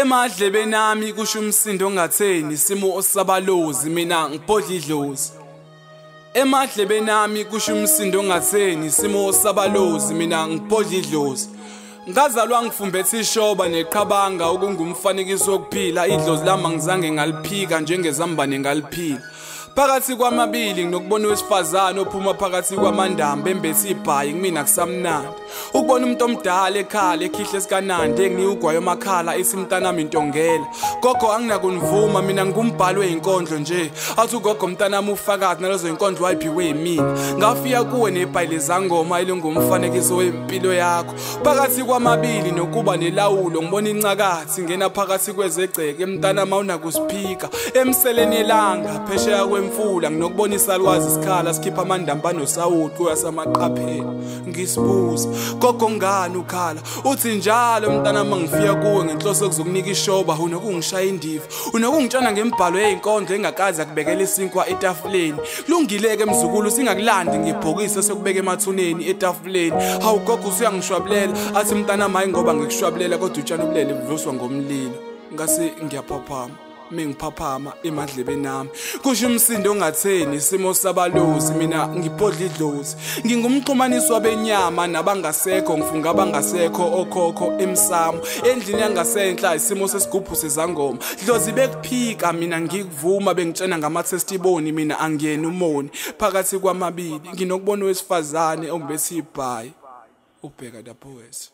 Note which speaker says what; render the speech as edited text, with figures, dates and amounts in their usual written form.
Speaker 1: Emadlebeni ami kusho umsindo ongatheni, isimo osabalozi mina ngibhodla idlozi. Emadlebeni ami kusho umsindo ongatheni, isimo osabalozi mina ngibhodla idlozi. Ngazalwa ngifumbethe ishoba neqhabanga okungumfanekiso wokuphila, idlozi lami angizange ngaliphika njengezambane ngaliphila. Phakathi kwamabili nginokubona owesifazane ophuma phakathi kwamandamba embethe ibhayi, kumina kusamnandi. Ukubona umuntu omdala ekhala ekhihle esikanandi enginika ugwayo emakhala ethi mntanami intongela. Gogo anginakunivuma mina ngumbhalo weyinkondlo nje. Athi ugogo mntanami ufakazi nalezo inkondlo wayiphiwe yimina. Ngafika kuwe nebhayi lezangoma elingumfanekiso wempilo yakho. Phakathi kwamabili nokuba nelawulo ngibona incakathi ngena phakathi kwezegceke mntanami awunakusiphika. Emseleni elanga phesheya kwemfula nginokubona isalukwazi isikhala sikhipha amandamba nosawuti uyasamaqaphela. Ngisibuza gogo ngani ukhala, uthi njalo mntanami ngifika kuwe ngenhloso yokuzokunika ishoba, unokungishaya indiva, unokungitshana ngembhalo yeyinkondlo engakaze akubekela isinkwa etafuleni. Kulungile-ke mzukulu singakulandi ngebhokisi esokubeka emathuneni etafuleni. Hawu gogo usuyangishwabulela, athi mntanami hayi ngoba ngikushwabulela kodwa utshani obulele buvuswa ngomlilo. Ngase ngiyaphaphama mengiphaphama emadlebeni ami kusho umsindo ongatheni, isimo sabalozi mina ngibhodla idlozi. Ngingumxhumanisi wabenyama nabangasekho, ngifunga abangasekho okhokho emsamo endlini yangasenhla, isimo sesigubhu sezangoma. Dlozi bekuphika mina ngikuvuma, bengitshena ngama-testimony mina angiyena umoni. Phakathi kwamabili nginokubona owesifazane ombethe ibhayi. Ubheka the poet.